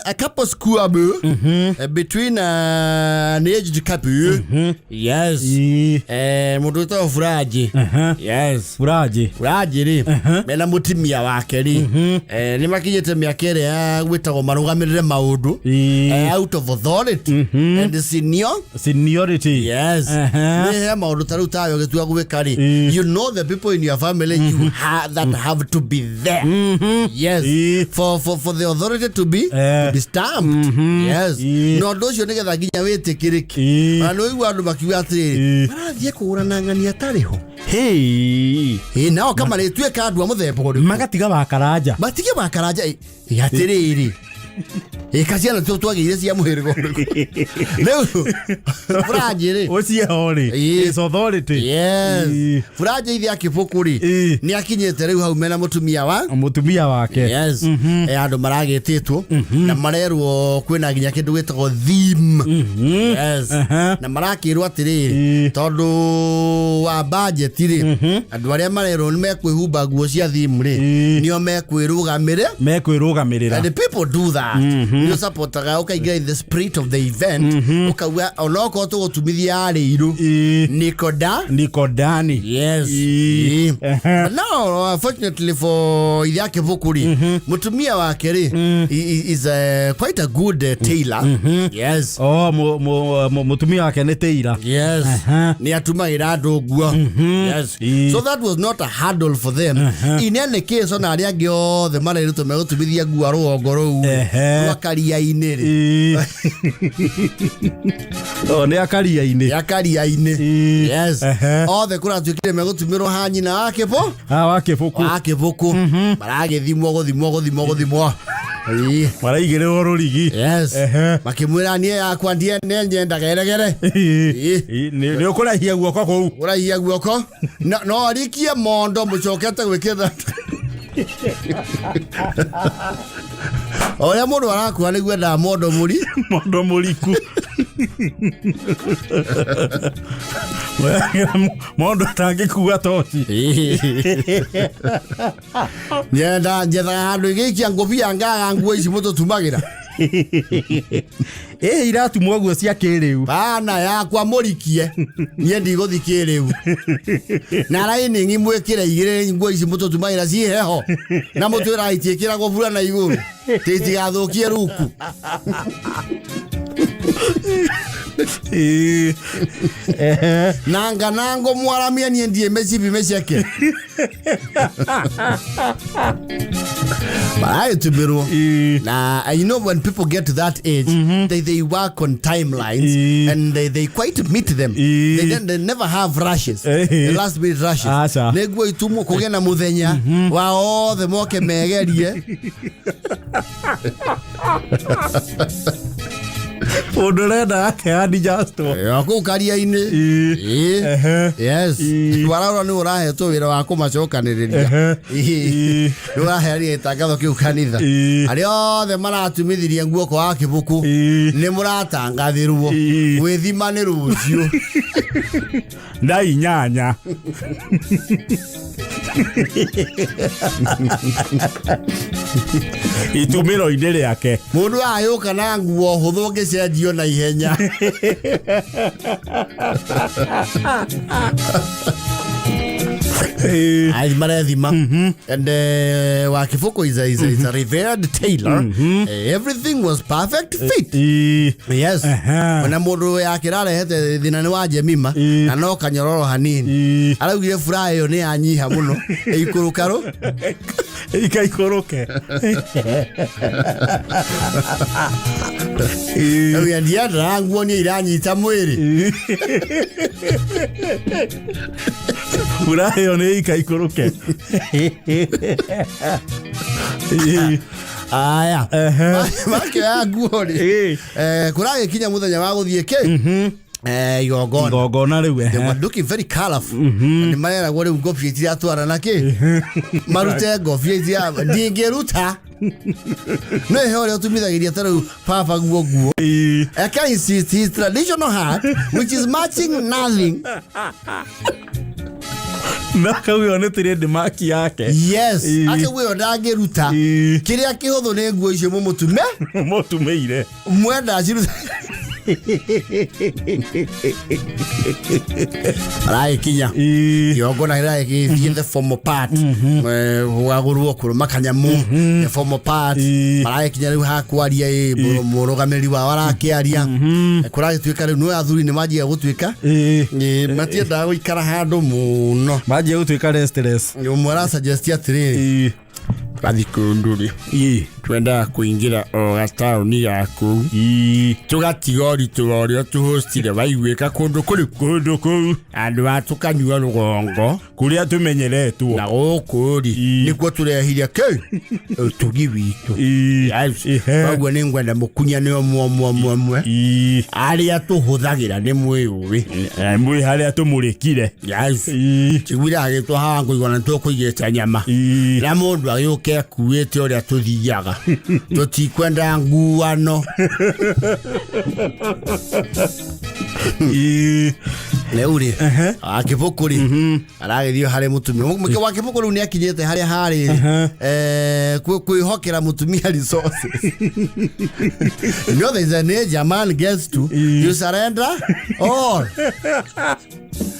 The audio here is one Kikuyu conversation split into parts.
A couple squabble between an aged couple. Yes. Mũndũ wĩtagwo Furaji. Yes. Furaji. Furaji rĩ mena mũtumia wake rĩ nĩ makinyĩte mĩaka ĩrĩa ya gwĩtagwo marũgamĩrĩre maũndũ out of authority and senior Seniority. Yes. Nĩ he maũndũ ta rĩu tawe ũgĩtua gwĩka rĩ, you know the people in your family you that have to be there. Yes. For the authority to be to be stamped. Yes. Na ũndũ ũcio nĩgetha nginya wĩtĩkĩrĩke. Ona nĩ ũigua andũ makiuga atĩrĩrĩ, marathiĩ kũgũrana ng'ani atarĩ ho. Hey. Ĩ nao kama rĩtuĩka andũ a mũthemba ũrĩkũ? Magatiga wakaranja. Matige makaranja ĩ atĩrĩrĩ, ĩka ciana tũ twagĩire cia mũhĩrĩga ũrĩkũ rĩu Furaji rĩ? Ũcio rĩ. Is authority. Yes. Furaji ithe akĩbũkũ rĩ, nĩ akinyĩte rĩu hau mena mũtumia wa Mũtumia wake. Yes. Andũ maragĩtĩtwo na marerwo kwĩna nginya kĩndũ gĩtagwo theme. Yes. Na marakĩrwo atĩrĩrĩ, tondũ wa budget rĩ, andũ arĩa marerwo nĩ mekwĩhumba nguo cia theme rĩ, nĩo mekwĩrũgamĩrĩra. Mekwĩrũgamĩrĩra. And the people do that. Nĩ ũsupportaga, ũkaingĩra in the spirit of the event, ũkauga onokorwo tũgũtumithia arĩ irũ, nikoda Niko ndani. Yes. But now, unfortunately for ithe akĩbũkũ rĩ, mũtumia wake rĩ is quite a good tailor. Yes. Oh, mũtumia wake nĩ tailor. Yes. Nĩ atumagĩra andũ nguo. Yes. So that was not a hurdle for them. In any case, ona arĩa angĩ othe marerĩtwo megũtumithia nguo rũgongo rũu rwa karia-inĩ rĩ. Oh, nĩ akaria-inĩ. Ya karia-inĩ. Yes. Othe kũratuĩkire megũtumĩrwo ha nyina wa kĩbũ. Ha wa kĩbũkũ. Wa kĩbũkũ. Maragĩthimwo gũthimwo gũthimwo gũthimwo. Maraigĩrĩrwo rũrigi. Yes. Makĩmwĩra niĩ yakwa ndiene nyendaga eregere. Nĩ ũkũraihia guoko kũu. Ũraihia guoko. No arikie mondo mũcokete gwĩkĩra. O ũrĩa mũndũ arakua nĩguo endaga mondo mũri. Mondo mũriku. Mondo atangĩkua toci. Nyenda njethaga handũ igĩikia ngũbia ngaga nguo ici mũtũtumagĩra. Ĩ iratumwo guo cia kĩrĩu. Bana yakwa mũrikie niĩ ndigũthi kĩrĩu na rainingi mwĩkĩre igĩrĩ nguo ici mũtũtumagĩra ciĩ heho na mũtwĩraga itiĩkĩragwo burana igũrũ titigathũkie ruku. Nanga nango mwaramia niĩ ndiĩ mĩcibi mĩceke maragĩtumĩrwo na you know when people get to that age, they work on timelines and they quite meet them. They never have rushes, the last minute rushes. Aca. Nĩguo itumwo kũgĩe na mũthenya wa othe moke megerie. Mũndũ ũrenda akeani Justo. Kũu karia-inĩ. Yes. Waraura nĩ ũrahetwo wĩra wa kũmacokanĩrĩria. Nĩ ũraheanire gĩtangatho kĩu kanitha. Arĩa othe maratumithirie nguo kwa wa kĩbuku nĩ mũratangathĩrwo gwĩthima nĩ rũciũ. Na 8. Itumĩro-inĩ rĩake. Mũndũ agĩũka na nguo hũthũ ũngĩcenjio na ihenya. Ai marethima. And wa kĩbũkũ is a revered tailor. Everything was perfect fit. Yes. Ona mũndũ yake rarehete thĩna nĩ wa Jemima na no kanyororo hanini. Araugire furaha ĩyo nĩ yanyiha mũno ĩikũrũka rũ. Ikaikũrũke. Rĩu ndiendaga nguo niĩ iranyita mwĩrĩ. Furaha ĩyo nĩ ikaikũrũke. Aya. Makĩoya nguo rĩ. Kũragĩkinya mũthenya wa gũthiĩ kĩ? Igongona. Igongona rĩu. They were looking very colorful. Na nĩ mareragwo rĩu ngobia itiratwarana na kĩ? Marute ngobia itiratwarana. Ndingĩruta. No he ũrĩa ũtumithagĩria ta rĩu baba guo nguo. Eka insist his traditional hat which is matching nothing. Na kau ĩyo nĩ trademark yake. Yes. Ĩĩ. Akauga ĩyo ndangĩruta. Ĩĩ. Kĩrĩa kĩhũthũ nĩ nguo icio mũmũtume. Mũtumĩire. Mwenda ciruta aragĩkinya. Ĩĩ. Igongona rĩragĩthiĩ the formal part. Gwagũrwo kũrũma kanyamu, the formal part. Ĩĩ. Maragĩkinya rĩu hakwaria ĩ mũrũgamĩrĩri wao arakĩaria. Kũragĩtuĩka rĩu nĩ athuri nĩ manjia gũtuĩka Ĩĩ. Matiendaga gũikara handũ mũno. Manjia gũtuĩka restless. Ũmwe arasuggest atĩrĩrĩ, Ĩĩ. tũrathiĩ kũndũ rĩ, Ĩĩ. twendaga kũingĩra o gataũni ga kũu, Ĩĩ. tũgatiga ũritũ wa ũrĩa tũhostire waiguĩka kũndũ kũrĩkũ. Kũndũ kũu. Andũ a tũkanyua rũgongo. Kũrĩa tũmenyeretwo. Na gũkũ rĩ, Ĩĩ. nĩkuo tũrehire kĩ ũtugi witũ. Ĩĩ. Yes. Ihe. Koguo nĩ ngwenda mũkunyane ũmwe ũmwe ũmwe ũmwe. Ĩĩ. Arĩa tũhũthagĩra nĩ mwĩũĩ. Eh, mwĩ harĩa tũmũrĩkire. Yes. Ĩĩ. Kiguire agĩtwo haha ngũigua na tũkũigĩte nyama. Ĩĩ. Na mũndũ agĩũke akuĩte ũrĩa tũthiaga, tũtikwenda nguano. Ĩĩ. Rĩu rĩ, wakĩbũkũ rĩ aragĩthiĩ harĩ mũtumia. Mũke wakĩbũkũ rĩu nĩ akinyĩte harĩa harĩ kwĩhokera mũtumia resources. You know there is an age a man gets to, you surrender all,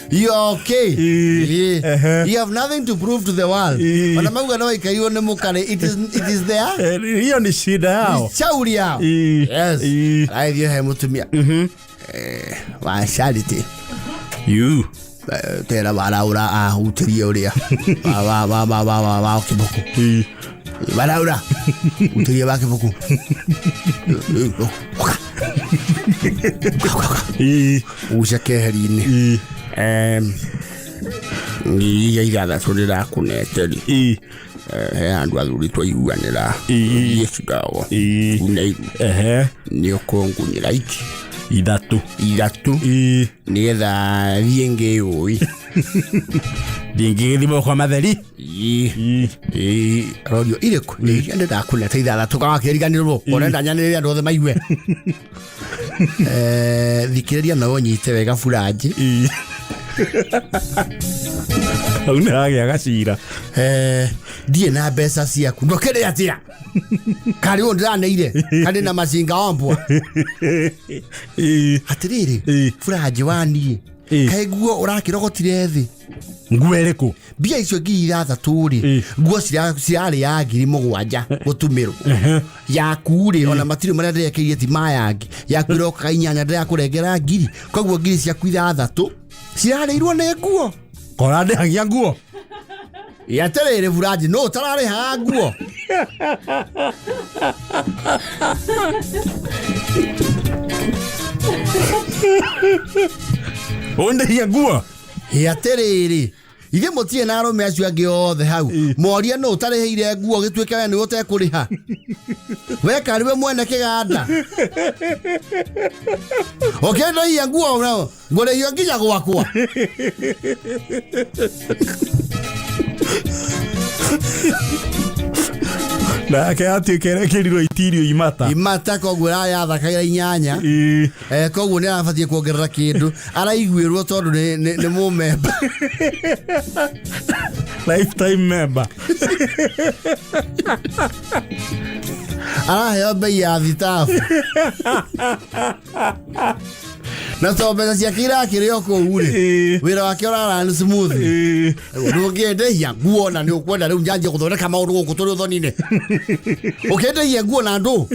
you are okay. Ĩĩ. Yeah. You have nothing to prove to the world. Ĩĩ. Ona mauga no ikairwo nĩ mũkarĩ, it is there. Eh, hiyo ni shida yao. Shauri yao. Ĩĩ. Yes. Ĩĩ. Aragĩthiĩ he mũtumia wa Charity. You. Tera waraura ahutirie ũrĩa wa wa wa wa wa wa kĩbũkũ. Ĩĩ. Waraura utirie wa kĩbũkũ. Ũka. Ũka, ũka. Ĩĩ. Uca keheri-inĩ. Ĩĩ. Ngiri iria 6 ndĩrakũnete rĩ, Ĩĩ. he handũ athuri twaiguanĩra. Ĩĩ. Thiĩ kidogo. Ĩĩ. Une iru. Ehe. Nĩ ũkũngunyĩra iki. 3. 3. Ĩĩ. Nĩgetha thiĩ ngĩyũĩ. Ndingĩgĩthimwo kwa matheri. Ĩĩ. Ĩĩ. Ĩĩ, arorio irĩkũ? Nĩ iria ndĩrakũnete 6 kawakĩriganĩrwo ũrenda nyanĩrĩre andũ othe maigue. Thikĩrĩria na ũnyite wega buranji. Ĩĩ. Hau nĩ hagĩa gacira. Ndirĩ na mbeca ciaku, ndũkĩrĩ atĩa karĩ ũũ ndĩraneire karĩ na macinga ombwa. Ĩĩ. Atĩrĩrĩ, Ĩĩ. buranji wa niĩ, Ĩĩ. kaĩ nguo ũrakĩrogotire thĩ? Nguo ĩrĩkũ? Mbia icio 6,000 rĩ, Ĩĩ. nguo cirarĩ ya 7,000 gũtumĩrwo yaku rĩ, ona matirĩ marĩa ndĩrekĩire ti mayangi yaku ĩrokaga 8 ndĩrakũrengera ngiri, koguo ngiri ciaku 6 cirarĩirwo nĩ nguo. Kora ndĩhagia nguo. Ĩ, atĩrĩrĩ buranji, no ũtararĩhaga nguo? Ũndĩhia nguo. Ĩ, atĩrĩrĩ, ithuĩ mũtirĩ na arũme acio angĩ othe hau? Ĩ. Moria nũ ũtarĩhĩire nguo gĩtuĩke we nĩwe ũtekũrĩha, we karĩ we mwene kĩganda ũkĩndoia nguo ngũrĩhio nginya gwakwa. Nake atuĩka erekĩrirwo itirio imata. Imata, koguo arayathakagira 8. Ĩĩ. Koguo nĩ arabatiĩ kuongerera kĩndũ araiguĩrwo tondũ nĩ mũmemba. Lifetime member. Araheo bei ya thitabu na to mbeca ciake irakĩrĩ o kũu rĩ, Ĩĩ. wĩra wake ũrarani smooth. Ĩĩ. Ndũngĩendehia nguo na nĩ ũkwenda rĩu njanjie gũthondeka maũndũ gũkũ tũrĩ ũthoni-inĩ, ũkĩendehia nguo na ndũ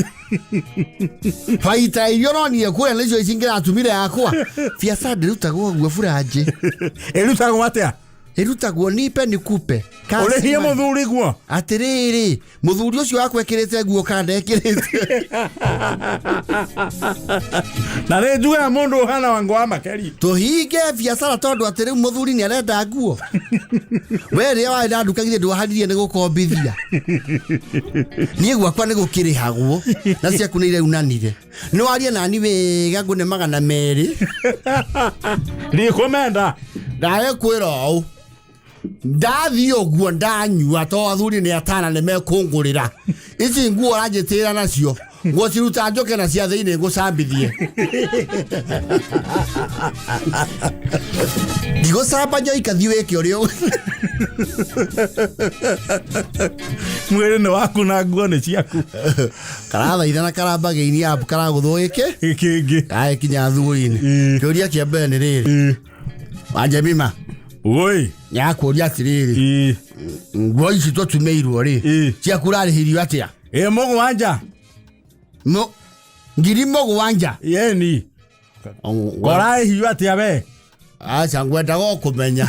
baita iria ũronire kũrĩa nĩcio ici ngĩratumire yakwa. Biacara ndĩrutagwo ũguo, buranjĩ. Ĩrutagwo atĩa? Ĩrutagwo nipe nikupe. Ũrĩhie mũthuri guo. Atĩrĩrĩ, mũthuri ũcio wakwa ekĩrĩte nguo kana ndekĩrĩte? Na nĩ njugaga mũndũ ũhana wango wa makeri. Tũhinge biacara tondũ atĩ rĩu mũthuri nĩ arenda nguo? We rĩrĩa warĩ na nduka githĩ ndwaharirie nĩ gũkombithia? Niĩ gwakwa nĩ gũkĩrĩhagwo na ciaku nĩ iraunanire. Nĩ warie nani wega ngũne 200. Ndikũmenda. Ndae kwĩra ũũ, ndathiĩ ũguo ndanyua to athuri nĩ atana nĩ mekũngũrĩra ici nguo ũranjĩtĩra nacio. Ngũciruta njoke na cia thĩinĩ ngũcambithie. Ndigũcamba njoika thiĩ wĩke ũrĩa Mwĩrĩ nĩ waku na nguo nĩ ciaku. Karathaitha na karambagĩini app karagũthwo gĩkĩ Kĩngĩ. gagĩkinya thuo-inĩ. Ĩĩ. Kĩũria kĩa mbere nĩ rĩrĩ. Ĩĩ. Wanjemima Woi. nĩakũria atĩrĩrĩ, Ĩĩ. nguo ici tũtumĩirwo rĩ, Ĩĩ. ciaku ũrarĩhirio atĩa? Ĩ mũgwanja. Ngiri mũgwanja. Yeni. Korarĩhio atĩa we? Aca ngwendaga o kũmenya.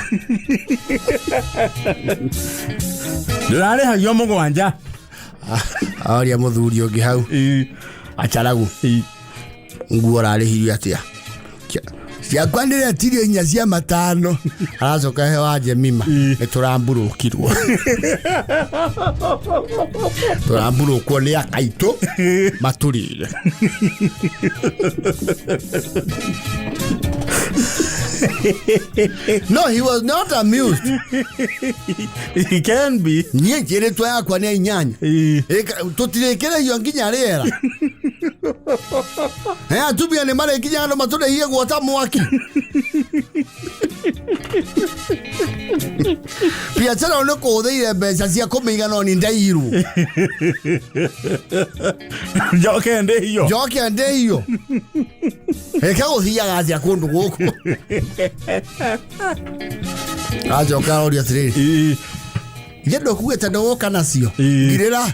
Ndũrarĩhagio mũgwanja. Aria mũthuri ũngĩ hau. Ĩĩ. Acharagu. Ĩĩ. Nguo ũrarĩhirio atĩa? Ciakwa ndĩretirio inya cia matano. Aracoka he wa Jemima. Ĩĩ. Nĩ tũramburũkirwo. Tũramburũkwo nĩ akaitũ matũrĩre. No, he was not amused. He can be. Niĩ njĩrĩtwo yakwa nĩ inyanya. Ĩĩ. Tũtirĩkĩrĩirio nginya rĩera. Atumia nĩ marĩkinya andũ matũrĩhie gwota mwaki. Biacara nĩ kũhũthĩire mbeca cia kũmĩiga no nĩ ndairwo. Njoke ndĩhio. Njoke ndĩhio. Reke gũthiaga atĩa kũndũ gũkũ. Acoka aroria atĩrĩrĩ, Ĩĩ. ithe ndũkuĩte ndũgũka nacio. Ĩĩ. Ngirĩra.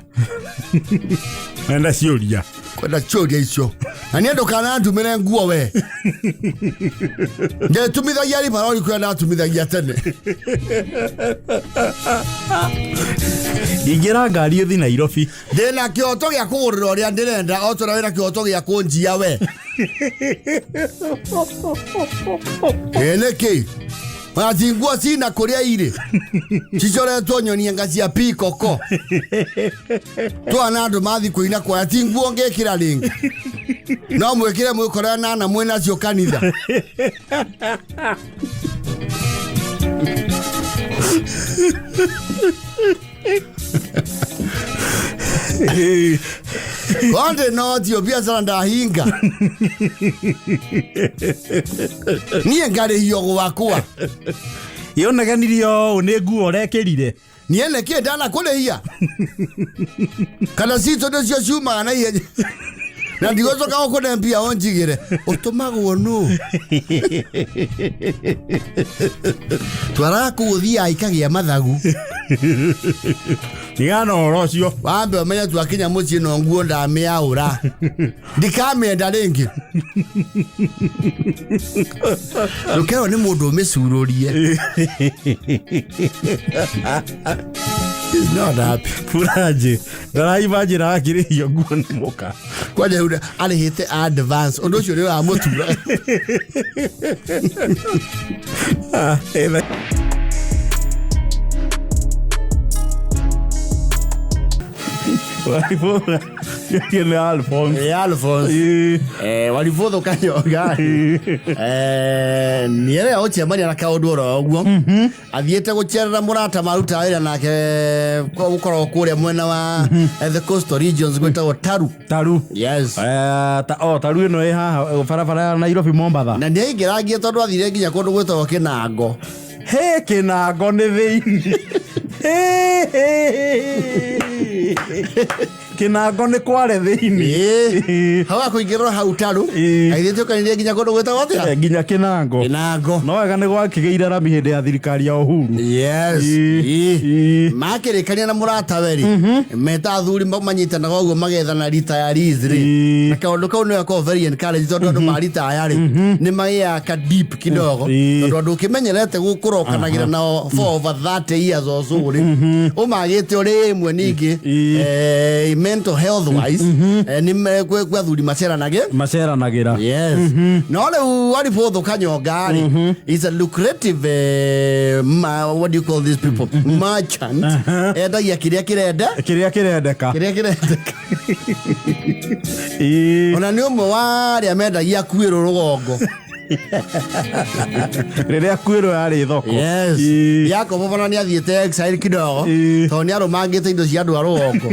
Enda ciũria. Kwenda ciũria icio. Na niĩ ndũkanandumĩre nguo we. Ndetumithagia ribarori kũrĩa ndatumithagia tene. Ingĩra ngari ĩthi Nairobi. Ndĩna kĩhoto gĩa kũgũrĩra ũrĩa ndĩrenda o ta ũrĩa wĩna kĩhoto gĩa kũnjia we. Ĩ nĩkĩ? Ona ti nguo cina kũrĩa irĩ. Cicoretwo nyoni anga cia pikoko. Twana andũ mathi kũina kwaya ti nguo ngĩkĩra rĩngĩ. No mwĩkĩre mwĩkore nana mwĩnacio kanitha. Konde no tio biacara ndahinga. Niĩ ngarĩhio gwakwa. Ĩoneganirio ũũ nĩ nguo ũrekĩrire. Niĩ nĩkĩ ndanakũrĩhia? Kana citũ nĩcio ciumaga na ihenya. Na ndigũcoka gũkũne mbia ũnjigĩre. Ũtũmagwo nũ? Twaraga kũu ũthiaga ikagĩa mathagu. Tigana ũhoro ũcio. Wambe ũmenye twakinya mũciĩ no nguo ndamĩaũra. Ndikamĩenda rĩngĩ. Ndũkerwo nĩ mũndũ ũmĩcurũrie. He's not happy. Buranjĩ. Ndaraiba njĩra akĩrĩhio nguo nĩ mũka. Kwanja rĩu arĩhĩte advance. Ũndũ ũcio nĩ ũramũtura. Ah, ĩtha- Waribũra. Nĩ Alphonse. Ĩ Alphonse. Ĩĩ. Waribũthũ Kanyonga. Nĩerega gũcemania na kaũndũ oro ũguo. Athiĩte gũcerera mũrata marutaga wĩra nake gũkoragwo kũrĩa mwena wa the coastal regions gwĩtagwo Taru. Taru. Yes. O taru ĩno ĩ haha barabara ya Nairobi Mombatha. Na nĩaingĩrangie tondũ athire nginya kũndũ gwĩtagwo Kĩnango. Hĩ Kĩnango nĩ thĩinĩ. Hĩ, hĩ, hĩ. Kĩnango nĩ kware thĩinĩ. Ĩĩ. Hau akũingĩrĩrwo hau Taru. Ĩĩ. Agĩthiĩ tũkanithia nginya kũndũ gwĩtagwo atĩa? Nginya Kĩnango. Kĩnango. No wega nĩ gwakĩgĩire rami hĩndĩ ya thirikari ya Uhuru. Yes. Ĩĩ. Ĩĩ. Ĩĩ. Makĩrĩkania na mũratawe rĩ, meta athuri manyitanaga ũguo magethana retirees rĩ. Ĩĩ. Na kaũndũ kau nĩ gakoragwo very encouraged tondũ andũ ma retire rĩ, nĩ magĩaga ka deep kidogo. Ĩĩ. Tondũ andũ ũkĩmenyerete gũkũrokanagĩra nao for over 30 years or so rĩ, ũmagĩte ũrĩ ĩmwe ningĩ, Ĩĩ. mental health wise, nĩ kwĩ athuri maceranagĩ. Maceranagĩra. Yes. No rĩu Waribũthũ Kanyonga rĩ, is a lucrative what do you call these people? Merchant. Endagia kĩrĩa kĩrenda. Kĩrĩa kĩrendeka. Kĩrĩa kĩrendeka. Ĩĩ. Ona nĩ ũmwe wa arĩa mendagia kuĩrwo rũgongo. Rĩrĩa kwĩrwo yarĩ thoko. Yes. Ĩĩ. Yakobo bana nĩ athiĩte exile kidogo Ĩĩ. tondũ nĩ arũmangĩte indo cia andũ a rũgongo.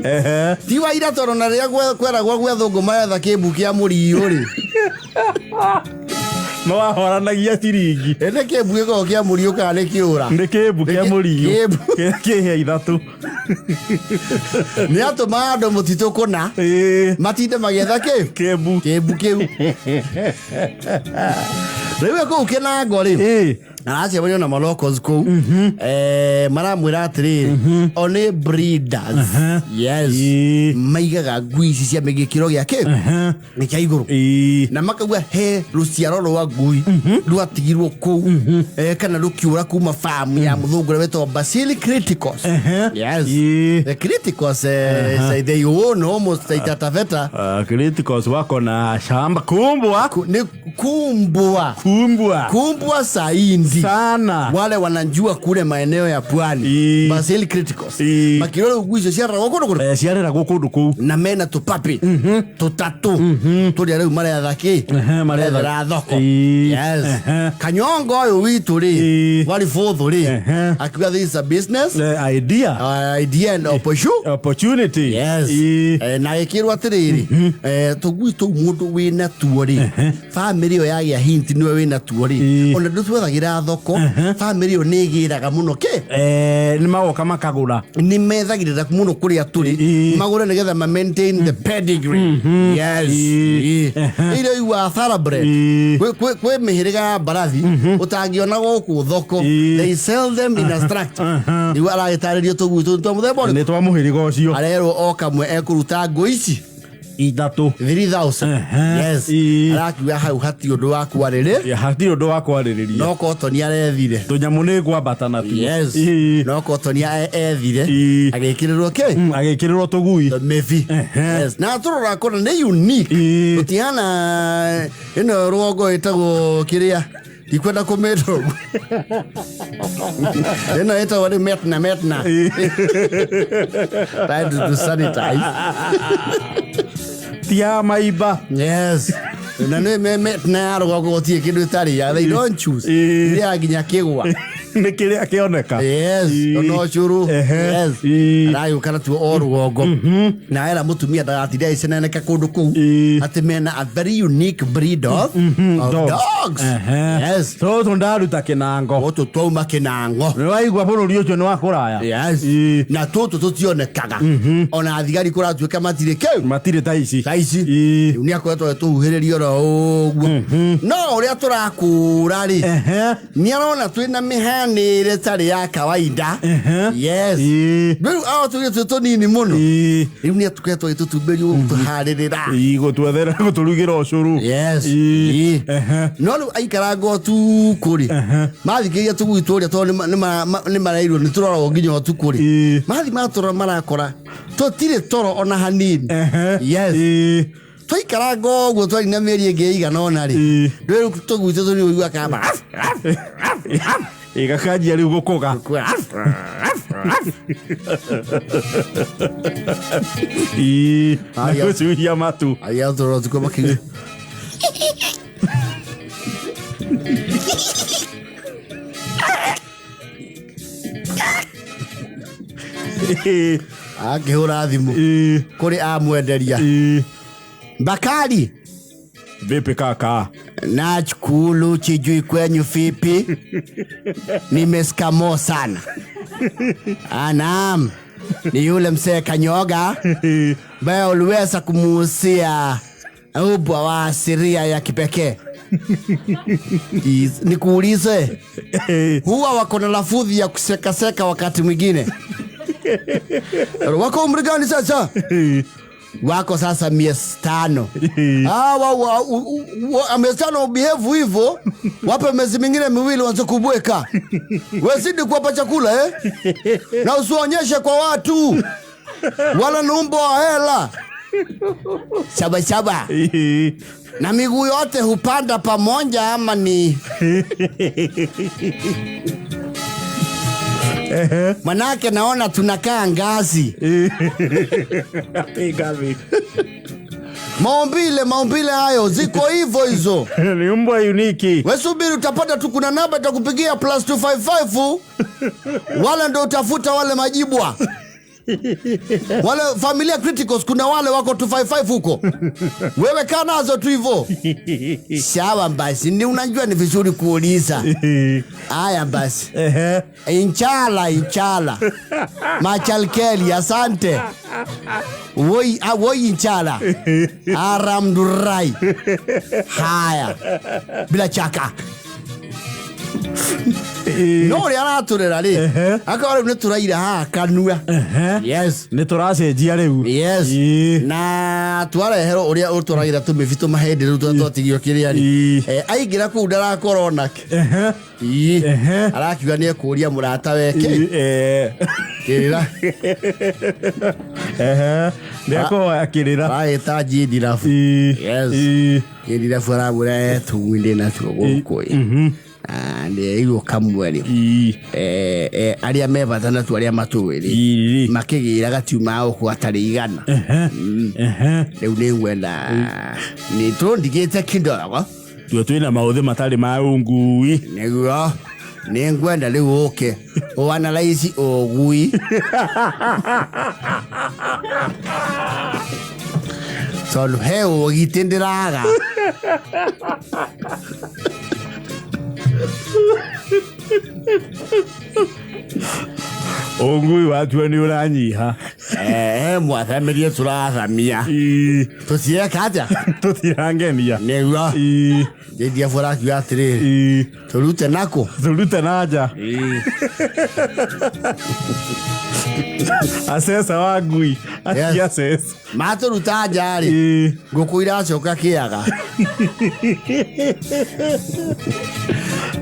Ehe. Ti wa ira tondũ na rĩrĩa kweragwo gwethũngũ maretha kĩmbu kĩa mũriũ rĩ. No wahoranagia ciringi. Ĩndĩ kĩmbu gĩkoragwo kĩa mũriũ kana nĩ kĩũra? Nĩ kĩmbu kĩa mũriũ. Kĩmbu. Kĩrĩa kĩhĩa ithatũ. Nĩ atũmaga andũ mũtitũ kũna Ĩĩ. matinde magĩetha kĩ? Kĩmbu. Kĩmbu kĩu. Rĩu e kũu kĩnango rĩ. Ĩĩ. Aracemania na malocals kũu maramwĩra atĩrĩrĩ o nĩ breeders, yes, Ĩĩ. maigaga ngui ici cia gĩkĩro gĩa kĩ nĩ kĩa igũrũ Ĩĩ. na makauga he rũciaro rwa ngui rwatigirwo kũu kana rũkiũra kuma farm ya mũthũngũ ũrĩa wĩtagwo Basili Criticos. Yes. Ĩĩ. The Criticos say they own almost Taita Taveta. Criticos wako na shamba kumbwa. Ni kumbwa. Kumbwa. Kumbwa saindi sana. Wale wanajua kule maeneo ya pwani. Ĩĩ. Basili Criticos. Ĩĩ. Makirora ngui icio ciareragwo kũndũ kũrĩkũ? Ciareragwo kũndũ kũu. Na mena tũpapi tũtatũ tũrĩa rĩu maretha kĩ? Ehe, maretha. Marethera thoko. Ĩĩ. Yes. Ehe. Kanyongo ũyũ witũ rĩ Ĩĩ. waribũthũ rĩ Ehe. akiuga this is a business Idea. Idea and opportunity. Opportunity. Yes. Ĩĩ. Na gĩkĩrwo atĩrĩrĩ tũgui tũu mũndũ wĩna tuo rĩ bamĩrĩ ĩyo yagĩa hint nĩwe wĩna tuo rĩ Ĩĩ. ona ndũtwethagĩra thoko bamĩrĩ ĩyo nĩ ĩgĩraga mũno kĩ Nĩ magoka makagũra. Nĩ methagĩrĩra mũno kũrĩa tũrĩ Ĩĩ. magũre nĩgetha ma maintain the pedigree. Yes. Ĩĩ. Ĩĩ. Iria igua thoroughbred. Ĩĩ. Kwĩ mĩhĩrĩga ya mbarathi ũtangĩona gũkũ thoko. Ĩĩ. They sell them in a structure. Nĩguo aragĩtarĩrio tũgui tũu twa mũthemba ũrĩkũ. Nĩ twa mũhĩrĩga ũcio. Arerwo o kamwe ekũruta ngũ ici ithatũ. 3000. Ehe. Yes. Ĩĩ. Arakiuga hau hati ũndũ wa kwarĩrĩ. Hatirĩ ũndũ wa kwarĩrĩria. No kotoni arethire. Tũnyamũ nĩ kwambata natuo. Yes. Ĩĩ. No kotoni ethire Ĩĩ. agĩkĩrĩrwo kĩ? Agĩkĩrĩrwo tũgui. Mĩbi. Ehe. Yes. Na tũrora kũna nĩ unique. Ĩĩ. Tũtihana ĩno rũgongo ĩtagwo kĩrĩa ndikwenda kũmĩta ũguo. Ĩno ĩtagwo nĩ metna metna. Trying to sanitize. Ti ya maimba. Yes. Na nĩ metna ya rũgongo gũtirĩ kĩndũ ĩtarĩ. They don't choose. Ĩĩ. Ĩrĩaga nginya kĩgwa. Nĩ kĩrĩa kĩoneka. Yes. Ĩĩ. Ona ũcũrũ. Ehe. Yes. Ĩĩ. Aragĩũka natuo o rũgongo na era mũtumia ndagatinde agĩceneneka kũndũ kũu Ĩĩ. atĩ mena a very unique breed of Dogs. dogs. Ehe. Yes. Tũtũ ndaruta kĩnango. Gũtũ twauma kĩnango. Nĩ waigua bũrũri ũcio nĩ wa kũraya. Yes. Ĩĩ. Na tũtũ tũtionekaga ona thigari kũratuĩka matirĩ kĩu Matirĩ ta ici. ta ici. Ĩĩ. Rĩu nĩ akoretwo agĩtũhuhĩrĩria oro ũguo no ũrĩa tũrakũra rĩ Ehe. nĩ arona twĩna mĩhanĩre tarĩ ya kawaida. Ehe. Yes. Ĩĩ. Rĩu ao tũgĩ twĩ tũnini mũno. Ĩĩ. Rĩu nĩ atũkoretwo agĩtũtumberia gũtũharĩrĩra. Ĩĩ, gũtwethera gũtũrugĩra ũcũrũ. Yes. Ĩĩ. Ĩĩ. Ehe. No rĩu aikaranga ũtukũ rĩ mathikĩrĩria tũgui tũrĩa tondũ nĩ mareirwo nĩ tũroragwo nginya ũtukũ rĩ Ĩĩ. mathi matũrora marakora tũtirĩ toro ona hanini. Ehe. Yes. Ĩĩ. Twaikaranga ũguo twari na mĩeri ĩngĩ ĩigana ũna rĩ Ĩĩ. rĩu tũgui tũtũ nĩ ũigua kamba Ĩgakanjia rĩu gũkũga. Ĩĩ. Na Aya. gũcuhia matu. Arĩa tũrora ũtukũ makiuga Ĩĩ. akĩhũra thimũ Ĩĩ. kũrĩ amwenderia. Ĩĩ. Bakari. Vipi kaka? Nachukulu chijui kwenyu vipi, nimeskamo sana. Ah, naam, ni yule msee Kanyoga ambaye uliweza kumuhusia ubwa wa asiria ya kipekee. Nikuulize, huwa wako na lafudhi ya kusekaseka wakati mwingine? Wako umri gani sasa? Wako sasa miezi 5. Miezi 5 ubehave hivyo, wape miezi mingine miwili waanze kubweka. Wezidi kuwapa chakula Na usionyeshe kwa watu. Wala numbo wa hela. Saba saba. Na miguu yote hupanda pamoja ama ni Manake naona tunakaa ngazi. Ngazi. Maumbile, maumbile hayo ziko hivyo hizo. Ni mbwa uniki. We subiri, utapata tu, kuna namba itakupigia plus 255 wale ndo utafuta wale majibwa wale familia criticals, kuna wale wako 255 huko, wewe kaa nazo tu hivyo. Sawa basi, ni unajua ni vizuri kuuliza. Haya basi, Ehe. inchala inchala machalkeli, asante woi, ah, woi inchala aramdurai. Haya, bila chaka no å rä a aratå rä ra rä akorwo rä u nä tå raira haha kanua. Yes. Nä tå racenjia rä u. Yes. Na twareherwo å rä a å tåragira tå mä bitå mahändä rä u twatigio kä rä a Ii. rä aingä ra kå u ndarakorwo nake. Ii. Arakiuga nä ekå ria må rata weke kä rä ra. Nä akåhoya kä rä ra. Aragä ta njindirabu. Yes. Njindirabu aramwä ra etugui natuo gå kå ä nä irwo kamwe rä arä a me bata natuo arä a matå rä makä gä ra gatiuma gå kå gatarä igana rä u nä ngwenda nä tå ndigä te kidogo. Tuo twä na maå thä matarä ma ungui. Nĩguo nĩ ngwenda rĩu ũke ũanalaici ũgui tondũ he ũgitĩ ndĩraga. Ungui watuo nä å ranyiha. He mwathamĩrie tũrathamia tũtireka atĩa. Tå tirangenia. Nĩguo njĩndia bũrakiuga atĩrĩrĩ, tũrute nakũ. Tå rute na nja acesa wa ngui Yes. aci acesa. Matũruta nja rĩ, ngũkũ iracoka kĩaga,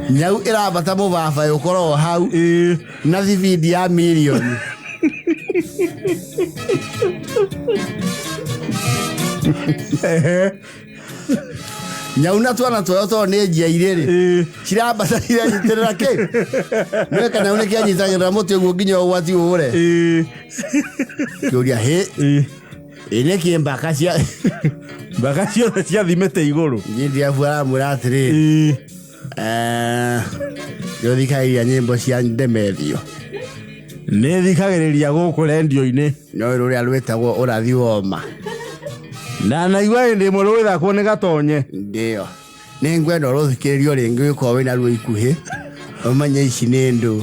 nyau ĩrambata mũbaba ũkorwo hau na thibindi ya mirioni. Nyau na twana twayo tondũ nĩ njiairĩ rĩ, cirambata iranyitĩrĩra kĩ nĩ kanyau nĩ kĩanyitagĩrĩra mũtĩ ũguo nginya ũgwati ũre kĩũria hĩ ĩ nĩ kĩ mbaka cia Mbaka ciothe ciathimĩte igũrũ. Njindiabu aramwĩra atĩrĩrĩ, nĩũthikagĩrĩria nyĩmbo cia Ndemethio? Nä thikagä rä ria gå kå rendio-inä. No rũrĩa rwĩtagwo ũrathi woma. Na naigua hä ndä ä mwe rå gä nä gatonye. Ndio nĩ ngwenda ũrũthikĩrĩrio rĩngĩ ũkorwo wĩna ruo ikuhĩ ũmenye ici nĩ ndũ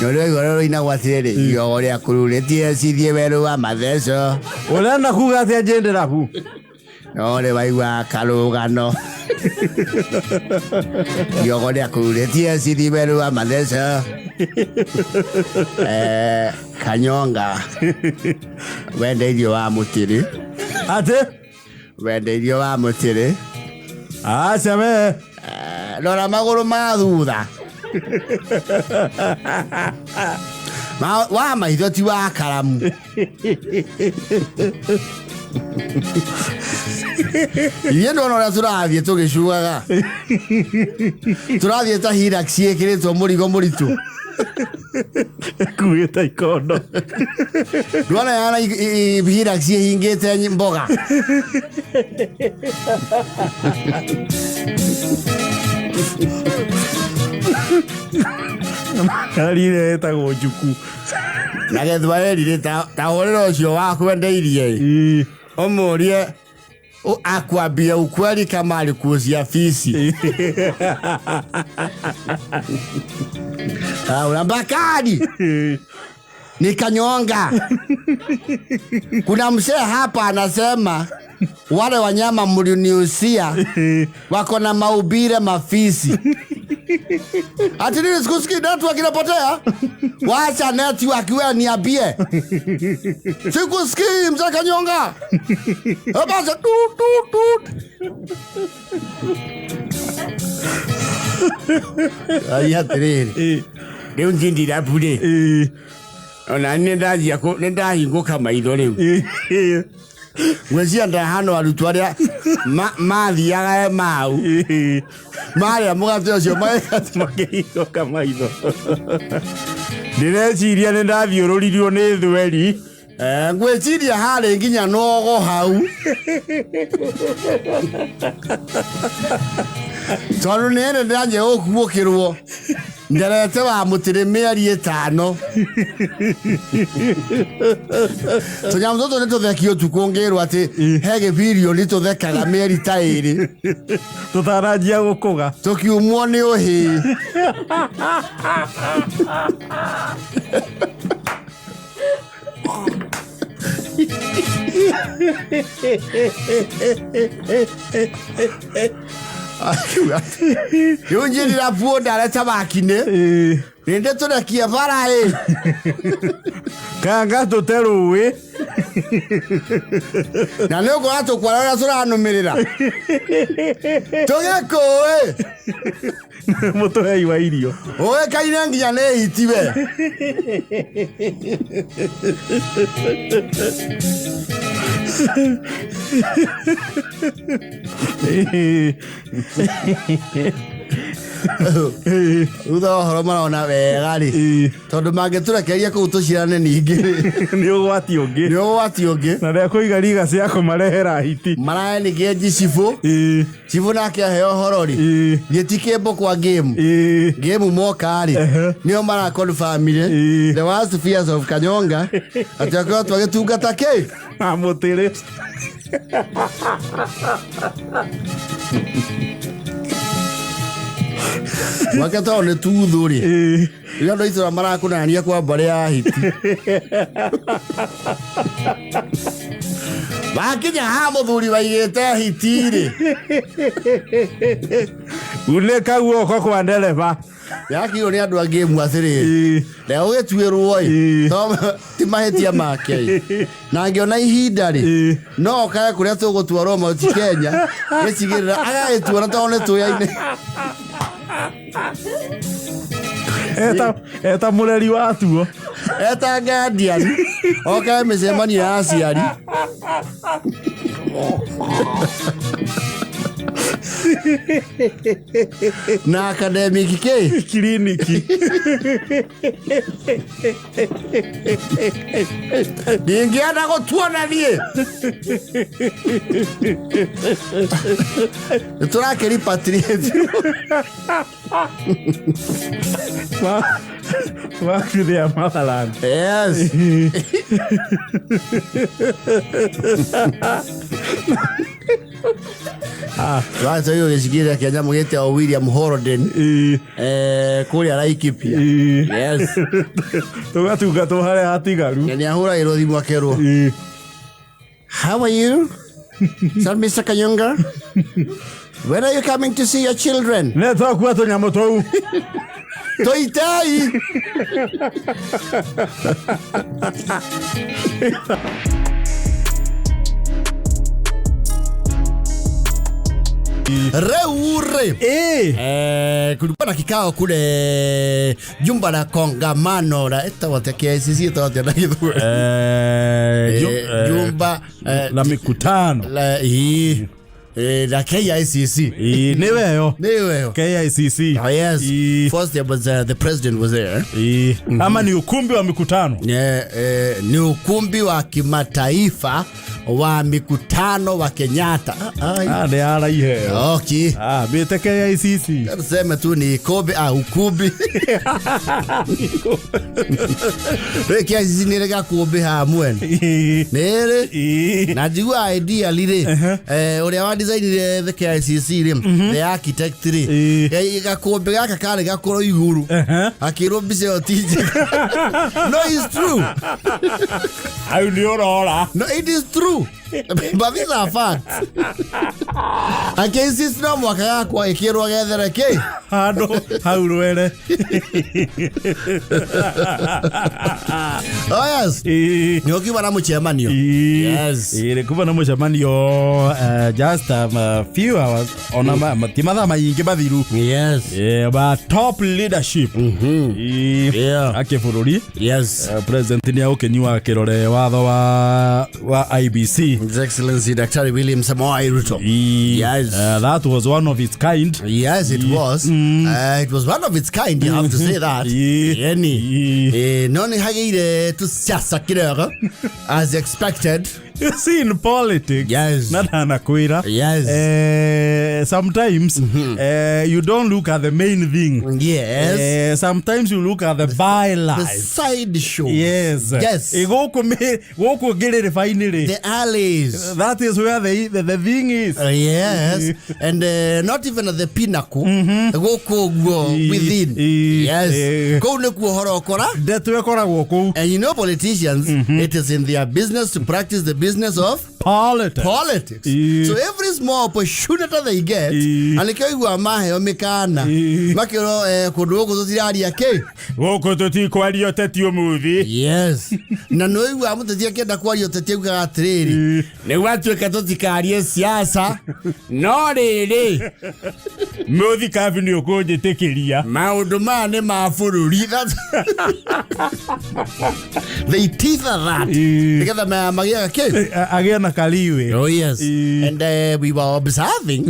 na ũrĩa waigua rũrĩa rũinagwo atĩrĩrĩ, igego rĩa kũrurĩtie cithiĩ werũ wa matheco. Å renda kuga atä a njä no rĩ waigua karũgano igego rĩa kũrurĩtie cithiĩ werũ wa matheco. Kanyonga wendeirio wa mũtĩrĩ. Atä Wendeirio wa mũtĩrĩ. aca we. Rora magũrũ ma thutha wa maitho ti wa karamu. Ithuĩ ndona ũrĩa tũrathiĩ tũgĩcuaga, tũrathiĩ ta Hilux ĩkĩrĩtwo mũrigo mũritũ. Kuä ta ikondo. Ndwona yana Hilux ĩhingĩte mboga. Ngari ĩrĩa ĩtagwo njuku. Na gĩthwaĩri rĩ, ta hũrĩra ũcio wakwendeirie ĩ, ũmũrie akwambia ukweli kama alikuuzia fisi. Aura Bakari ni kanyonga. Kuna mzee hapa anasema wale wanyama mliniusia wako na maubire mafisi. Ati nini sikusikii network inapotea? Wacha network wewe niambie. Sikusikii mzee Kanyonga. Basi tu tu tu. Ai atiriri. Rĩu njindira mbure. Ona nĩ ndathiĩ nĩ ndahingũka maitho rĩu. Ngwĩciria ndahano arutwo arĩa mathiaga Emau. Marĩa mũgate ũcio makĩhingũka maitho. Ndĩreciria nĩ ndathiũrũririo nĩ thweri. Ngwĩciria harĩ nginya nogo hau tondũ nĩ ĩrĩ ndĩranjia gũkuũkĩrwo nderete wa mũtĩrĩ mĩeri 5. Tũnyamũ tũtũ nĩ tũtheki ũtukũ ngĩrwo atĩ he gĩbirioni tũthekaga mĩeri ta 2 tũtaranjia gũkũga tũkiumwo nĩ ũhĩ. Rĩu njĩrĩra buo ndareta makinĩ rĩndĩ tũrekie bara ĩ kanga tũte rũĩ na nĩ ũkora tũkwara ũrĩa tũranũmĩrĩra tũgĩkũĩ mũtũhei wa irio ũĩkaine nginya nĩ hiti we. Thutha wa ũhoro marona wega rĩ tondũ mangĩtũrekereria kũu tũcirane ningĩ rĩ nĩ ũgwati ũngĩ nĩ ũgwati ũngĩ na rĩa kũiga riga cia kũmarehera hiti maraenĩgĩa njicibũ cibũ nake aheo ũhoro rĩ gĩti kĩmbo kwa game game moka rĩ nĩo marakonfamire the worst fears of Kanyonga atĩ akorwo twagĩtungata kĩ na mũtĩrĩ mwake tondũ nĩ tuthu rĩ rĩrĩa andũ a itũra marakũnania kwa mbarĩ ya hiti wakinya ha mũthuri waigĩte hiti rĩ unĩka guoko kwa ndereba yakirwo nĩ andũ a game atĩrĩrĩ reke ũgĩtuĩrwo ĩ ti mahĩtia make ĩ na angĩona ihinda rĩ no okae kũrĩa tũgũtwarwo Mount Kenya gĩcigĩrĩra agagĩtuona tondũ nĩ tũyaine eta mũreri watuo eta guardian okae mĩcemanio ya aciari na academic kĩ kiriniki ndingĩenda gũtuona niĩ nĩ tũrakĩripatriate Back to their motherland. Yes. Right, so hiyo gĩcigĩrĩra kĩa nyamũ gĩtagwo William Holden kũrĩa Laikipia. Yes. Tũgatungatwo harĩa hatigaru. Na nĩahũragĩrwo thimũ akerwo How are you? Sir Mr. Kanyonga? When are you coming to see your children? Nĩ twakua tũnyamũ tũu. Toitai! Rĩu rĩ kulikuwa na kikao kule jumba la kongamano la ĩtagwo atĩa KICC ĩtagwo atĩa na Gĩthweri? Jumba la mikutano la hii la KICC nĩ weyo nĩ weyo KICC. Oh, yes. First there was the president was there. Ama ni ukumbi wa mikutano. Ni ukumbi wa kimataifa wa mikutano wa Kenyatta. Nĩ araiheo. Okay. Bĩte KICC. Tuseme tu ni kobe ukumbi. Rĩ KICC nĩ rĩ gakũmbĩ ha mwene. Nĩ rĩ. Na njigua idea rĩ ũrĩa wa designire the KICC rĩ the architect rĩ gakũmbĩ gaka karĩ gakũrũ igũrũ akĩrwo mbica ĩyo ti njega. No, it's true. Hau nĩ ũrora. No, it is true. But these are facts. Akĩinsist no mwaka gakwa ĩkĩrwo gethere kĩ handũ hau rwere. Oh yes. Nĩ ũkiuma na mũcemanio. Yes. Nĩ kuma na mũcemanio just a few hours ona ti mathaa maingĩ mathiru. Yes. Ba top leadership. Yeah. Akĩbũrũri. Yes. President nĩ agũkĩnyua kĩrore watho wa IBC. His Excellency Daktari William Samoei Ruto. Yes. That was one of its kind. Yes, it was. It was one of its kind, you have to say that. Yani. No nĩ hagĩire tũciaca kĩrego as expected. You see, in politics, Yes. na ndanakwĩra, Yes. sometimes you don't look at the main thing. Yes. Sometimes you look at the The bylines. side show. Yes. Yes. Gũkũ gũkũ ngĩrĩrĩba-inĩ rĩ, The alleys. that is where the thing is. Yes, and not even at the pinnacle, gũkũ ũguo within. Yes, kũu nĩkuo ũhoro ũkora. Ndeto ĩkoragwo kũu. And you know politicians, it is in their business to practice the business of Politics. politics. So every small opportunity they get, na nĩkĩo igua maheo mĩkana, makĩrwo kũndũ gũkũ tũtiraria kĩ. Gũkũ tũtikwaria ũteti ũmũthĩ. Yes. Na nĩ ũiguaga mũteti akĩenda kwaria ũteti augaga atĩrĩrĩ, nĩ gwatuĩka tũtikarie siasa, no rĩrĩ, Mũthikabu nĩ ũkũnjĩtĩkĩria. Maũndũ maya nĩ ma bũrũri. They teether that nĩgetha magĩaga kĩ. Agĩe na kaliwe. Oh yes. And we were observing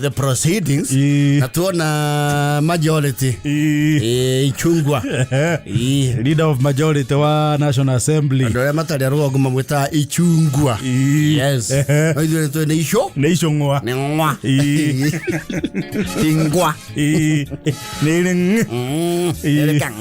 the proceedings na tuona majority Ichungwa. Leader of majority wa National Assembly. Andũ arĩa matarĩ a rũgongo mamwĩtaga Ichungwa. Yes. No ithuĩ nĩ tũĩ nĩ ico. Nĩ icũng'wa. Nĩ ng'wa. Ti ngwa. Nĩ rĩ Nĩ ka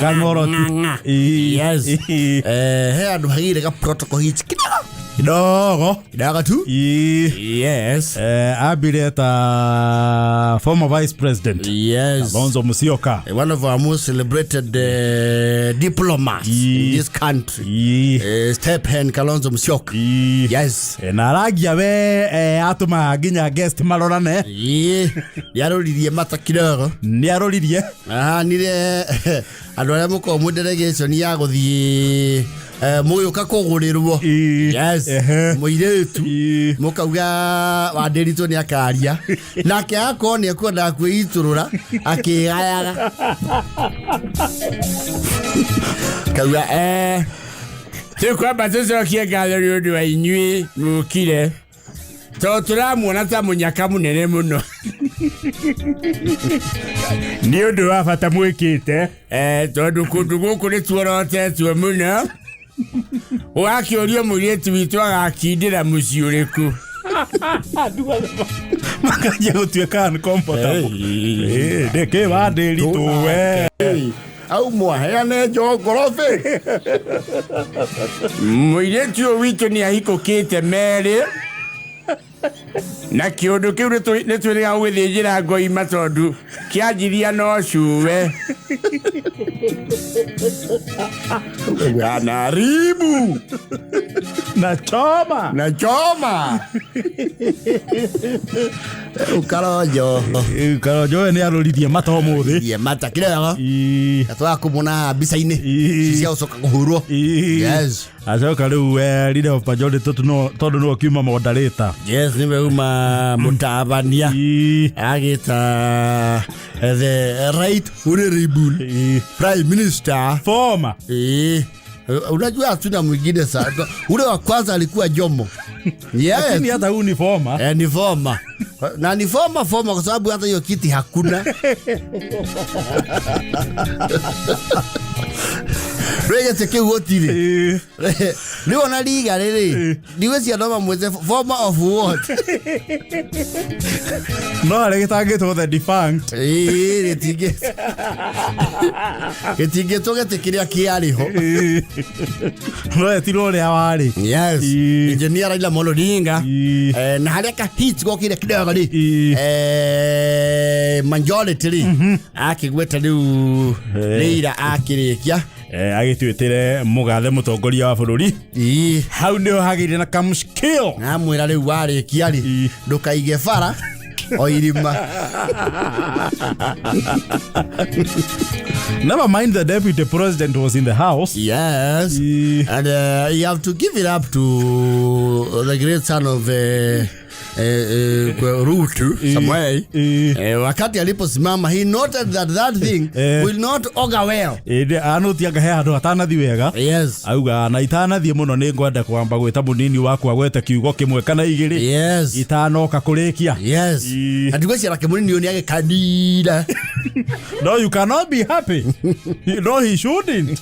Kang'oroti. ng'a, ng'a. Yes. He handũ hagĩire ga protocol hitch kidogo. Kidogo. Kidogo tu. Yes. Ambire ta former vice president Yes. Kalonzo Musyoka. One of our most celebrated diplomats in this country. Stephen Kalonzo Musyoka. Yes. Na aragia we atũmaga nginya guest marorane. Nĩaroririe mata kidogo. Nĩ aroririe. Ahanire andũ arĩa mũkoragwo mwĩ delegation ya gũthiĩ mũgĩũka kũgũrĩrwo. Yes. Mũirĩtu. Mũkauga Wandĩritũ nĩ akaria nake akorwo nĩ ekwendaga kwĩitũrũra akĩgayaga kauga Tũkwamba tũcokie ngatho nĩ ũndũ wa inyuĩ mũkire tondũ tũramuona ta mũnyaka mũnene mũno nĩ ũndũ wa bata mwĩkĩte tondũ kũndũ gũkũ nĩ tuorotetwo mũno ũgakĩũrio mũirĩtu witũ agakindĩra mũciĩ ũrĩkũ. Makanjia gũtuĩka uncomfortable. Ndĩkĩ Wandĩritũ we. Au mwaheane njongorobĩ. Mũirĩtu ũyũ witũ nĩ ahikũkĩte merĩ na kĩũndũ kĩu nĩ twĩrĩga gũgĩthĩnjĩra ngoima tondũ kĩanjiria no cuwe. Anaribu Na choma. Na choma Ukaronjo. Karonjo we nĩ aroririe mata ũmũthĩ. Ye mata kidogo. Atwakũmona mbica-inĩ cia gũcoka kũhũrwo. Yes. Acoka rĩu leader of majority tondũ nĩwe ũkiuma moderator. Yes, nĩwe uma mũtabania agĩta the right honorable prime minister. Former. Unajua hatuna mwingine sasa. Ule wa kwanza alikuwa Jomo. Yes. Lakini hata huu ni former. Ni former. Na ni former former kwa sababu hata hiyo kiti hakuna. Rege kĩu gũtirĩ. Rĩu ona riga rĩrĩ, ndigwĩciria no mamwĩte former of what? No harĩ gĩtangĩtwo the defunct. Ĩĩ, gĩtingĩtwo gĩtĩ kĩrĩa kĩarĩ ho. No etirwo ũrĩa warĩ. Yes. Engineer Raila Amolo Odinga. Na harĩa ka hit gokire kidogo rĩ. Majority rĩ. Akĩgweta rĩu Raila akĩrĩkia. Agĩtuĩtĩre mũgathe mũtongoria wa bũrũri. Hau nĩho hagĩire na kamũshkil. Namwĩra rĩu warĩkia rĩ, ndũkaige bara o irima. Never mind the deputy president was in the house. Yes. And you have to give it up to the great son of Ruto somewhere. Wakati aliposimama, he noted that that thing will not augur well. Anåtianga he handå hatanathi wega. Yes. Auga na itanathiä må no nä ngwenda kwamba gwä ta må nini wakwa gwete kiugo kä mwe kana igä rä itanoka kå rä kia. Yes. Na ndigwĩciria Kĩmũnini ũyũ nĩagĩkanire. No, you cannot be happy. No, he shouldn't.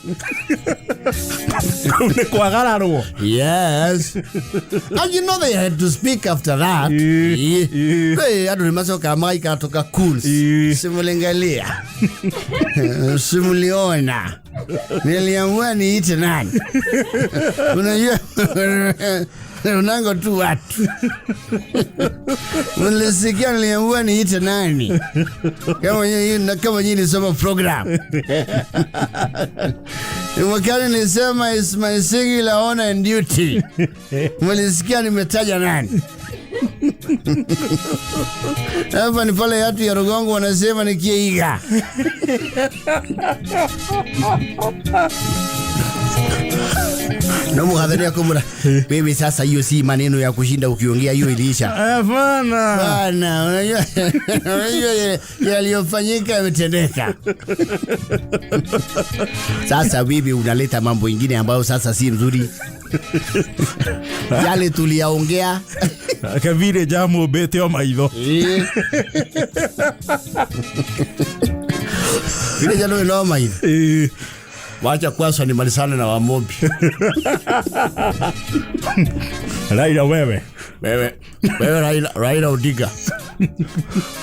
Kũu nĩ kwagararwo. Yes. And you know they had to speak after that. Hey, andũ nĩmacokaga magaikara toka cools. Simulingalia. Simuliona. Niliamua niite nani? Unajua, unango tu watu. Nilisikia niliamua niite nani? Kama nyinyi nilisoma program. Mwakani nilisema is my singular honor and duty. Mlisikia nimetaja nani? Hapa ni pale watu ya Rugongo wanasema ni Kiiga. No muhadharia kumura. Mimi sasa hiyo si maneno ya kushinda ukiongea, hiyo iliisha. Hapana. Bana, unajua yaliyofanyika yametendeka. Sasa bibi unaleta mambo ingine ambayo sasa si mzuri. Yale tuliyaongea. Kavire jamu bete o maitho. Vile jalo noma hivi. Wacha kwanza nimalizane na Wamobi. Raila wewe. Wewe Raila Odinga.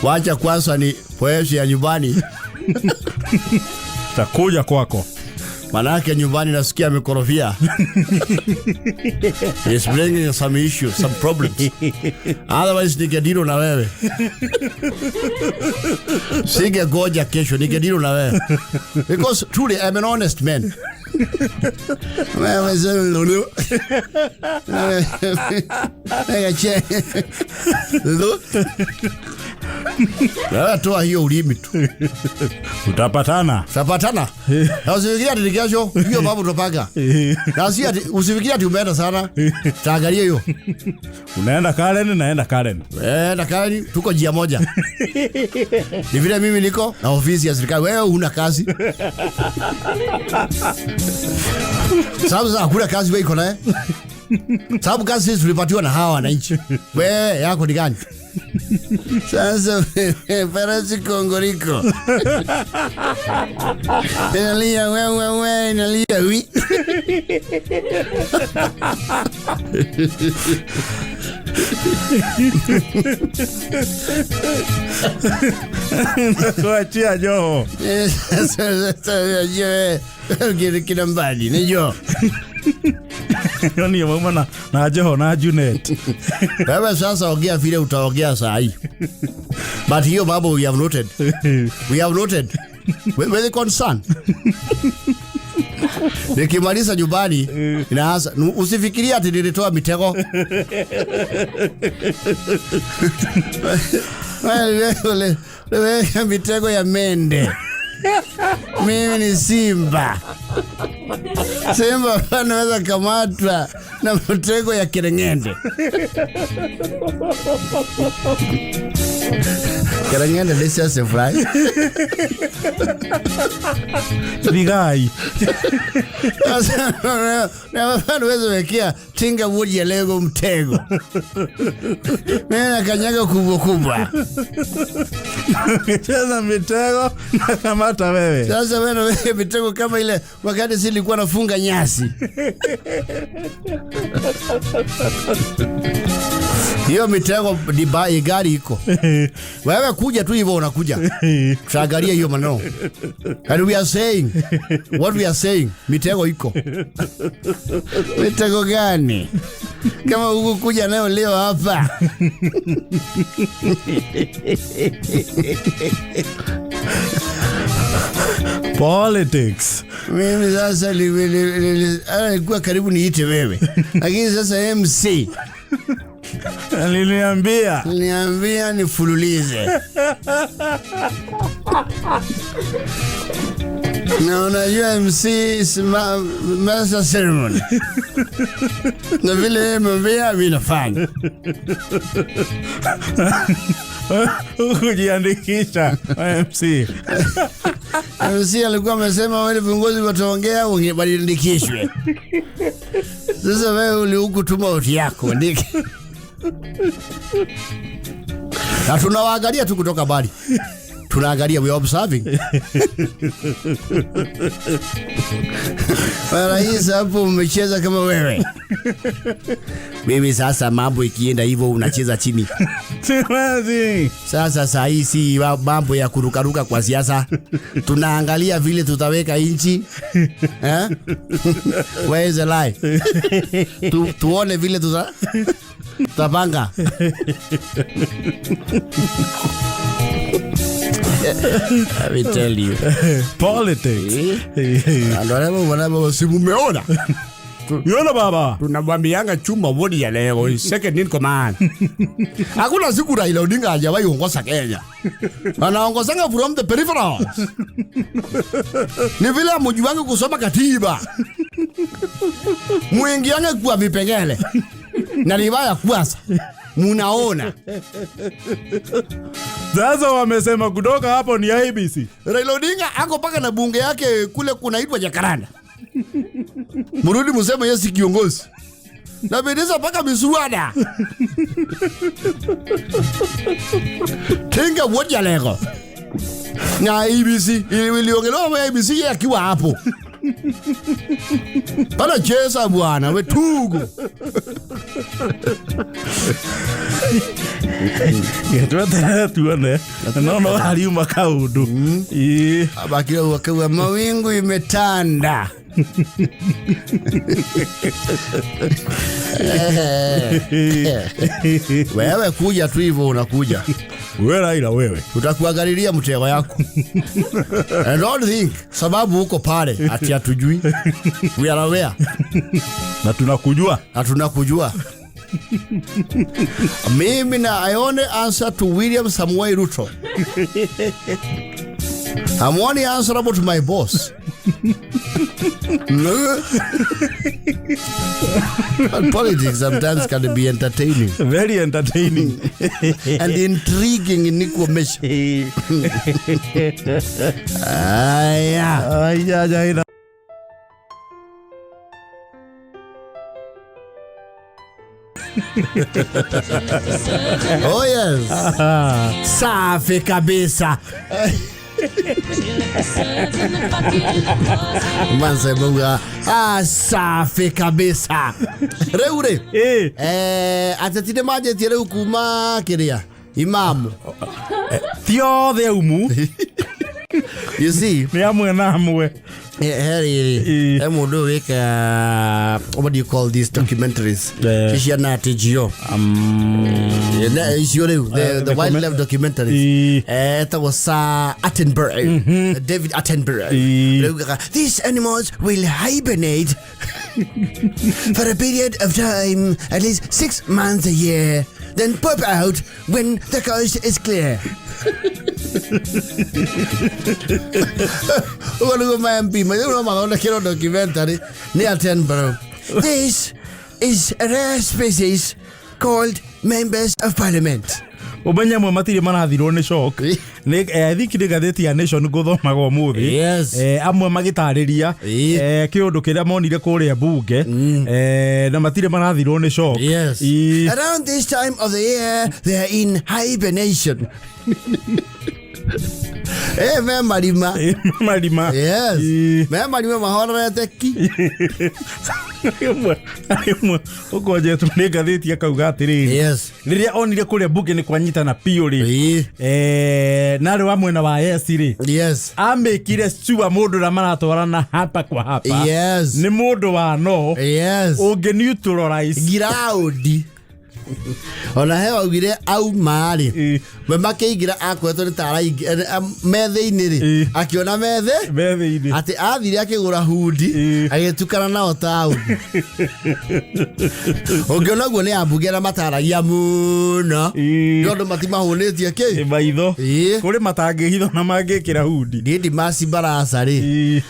Wacha kwanza ni poesi ya nyumbani. Takuja kwako. Manake nyumbani nasikia mikorofia. It's bringing some issues, some problems. Otherwise ningedilo na wewe. Singegoja kesho, ningedilo na wewe. Because truly I'm an honest man. Wewe sema Wewe toa hiyo ulimi tu. Utapatana. Utapatana. Na usifikirie ati kesho hiyo babu utapanga. Na si ati usifikirie ati umeenda sana. Taangalia hiyo. Unaenda Karen, naenda Karen. Na Karen tuko njia moja. Ni vile mimi niko na ofisi ya serikali, wewe huna kazi. Sababu sasa hakuna kazi wewe iko naye. Sababu kazi sisi tulipatiwa na hawa wananchi. Wewe yako ni gani? Sasa farasi kongoriko. Inalia wewe inalia wi. Kuachia Joho. Sasa kina mbali ni Joho. Ni mama na Joho na Junet. Wewe sasa ongea vile utaongea saa hii. But hiyo babu we have noted. We have noted. With concern. Nikimaliza nyumbani inaanza, usifikirie ati nilitoa mitego. Wewe mitego ya mende. Mimi ni simba. Simba anaweza kamatwa na mtego ya kerengende. Kerengende lesi fly. Rigai. Na anaweza wekea tinga moja ya lego mtego. Mimi nakanyaga kubwa kubwa. Cheza mitego na kamata wewe. Sasa wewe unaweka mitego kama ile wakati si nilikuwa nafunga nyasi. Hiyo mitego ni gari iko. Wewe kuja tu hivyo unakuja. Tutaangalia hiyo maneno. And we are saying what we are saying, mitego iko. Mitego gani? Kama huku kuja nayo leo hapa. Politics. Mimi sasa nilikuwa karibu niite wewe. Lakini sasa MC Niliniambia nifululize. Na unajua MC is master ceremony. Na vile yeye ameambia mimi nafanya. Kujiandikisha MC. MC alikuwa amesema wale viongozi wataongea waliandikishwe. Sasa wewe ulihukutuma oti yako andike. Na tunawaangalia tu kutoka mbali. Tunaangalia, we are observing. Rais hapo umecheza kama wewe. Mimi sasa mambo ikienda hivyo unacheza chini. Siwezi. Sasa saa hii si mambo ya kurukaruka kwa siasa. Tunaangalia vile tutaweka nchi. Eh? Where is the lie? Tuone vile tutapanga. I will tell you. Politics. Andũ arĩa mauma na si mumeona. Yona baba. Tunamwambianga chuma wodi ya leo second in command. Hakuna siku Raila Odinga hajawahi ongoza Kenya. Anaongozanga from the peripherals. Ni vile hamjuangi kusoma katiba. Muingiange kwa vipengele. Na ribaya kwanza. Munaona. Sasa wamesema kutoka hapo ni IEBC. Raila Odinga ako paka na bunge yake kule kunaitwa Jacaranda. Murudi museme yeye si kiongozi. Na bidisa paka miswada. Tinga woja lego. Na IEBC iliongelewa kwa IEBC yeye akiwa hapo. Bana cheza bwana we tugo. Tweterere tuone. No no hariuma kaundu. Ii. Abakira wakawa mawingu imetanda. Wewe kuja tu hivyo unakuja. Wewe Raila wewe. Tutakuangalilia mtego yako. And don't think sababu uko pale ati hatujui. We are aware. Na tunakujua. Na tunakujua. Mimi na I only answer to William Samoei Ruto. I'm only answerable to my boss. No. But politics sometimes can be entertaining. Very entertaining. And intriguing in equal measure. Aya. Aya, aya. Oh yes. Safi kabisa. Manze Mungu. Safi kabisa. Rĩu rĩ. Ateti nĩ manjĩtie rĩu kuma kĩrĩa imamu. Ti othe aumu. You see? Nĩ amwe na amwe. He rĩrĩ. He mũndũ ũyũ wĩkaga, what do you call these documentaries? Ici cia Nat Geo. Icio rĩu, the wildlife documentaries. Etagwo Sir Attenborough. David Attenborough. Rĩu gaga, these animals will hibernate for a period of time, at least 6 months a year, then pop out when the coast is clear. Ũguo nĩguo ma MP, ma rĩu no mathondekirwo documentary nĩ Attenborough. This is a rare species called members of parliament. Ũmenye amwe matirĩ marathirwo nĩ shock. Nĩ, I think nĩ ngathĩti ya Nation ngũthomaga ũmũthĩ. Yes. Amwe magĩtarĩria, kĩũndũ kĩrĩa monire kũrĩa bunge, na matirĩ marathirwo nĩ shock. Yes. Around this time of the year they are in hibernation. Me marima. Marima. Yes. Me marima mahorerete ki. Rĩmwe, rĩmwe ũkonjetwo nĩ ngathĩti akauga atĩrĩrĩ. Yes. Rĩrĩa onire kũrĩa bunge nĩ kwanyitana biũ rĩ. Narĩ wa mwena wa yes rĩ. Yes. Amĩkire sure mũndũ ũrĩa maratwarana hapa kwa hapa. Yes. Nĩ mũndũ wa no. Yes. Ũngĩ neutralize. Giraudi. Ona he waugire auma rĩ, we makĩingĩra akoretwo nĩ ta me thĩinĩ rĩ, akĩona methe me thĩinĩ. Atĩ athire akĩgũra hundi, agĩtukana nao taũni. Ũngĩona ũguo nĩ ambunge arĩa mataragia mũno, nĩ ũndũ matimahũnĩtie kĩ. Maitho. Kũrĩ matangĩhitho na mangĩkĩra hundi. Didmas Barasa rĩ,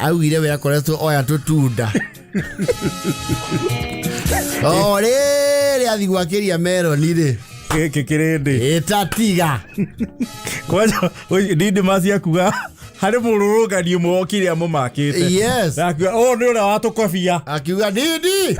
augire we akoretwo oya tũtunda o rĩrĩ athi gwakĩria meroni rĩ. Gĩkĩ kĩrĩndĩ. Ĩtatiga. Kwanja Didmas akuga harĩ mũrũrũngani ũmwe wokire amũmakĩte. Na akiuga ũyũ nĩ ũrĩa watũkobia. Akiuga Didi.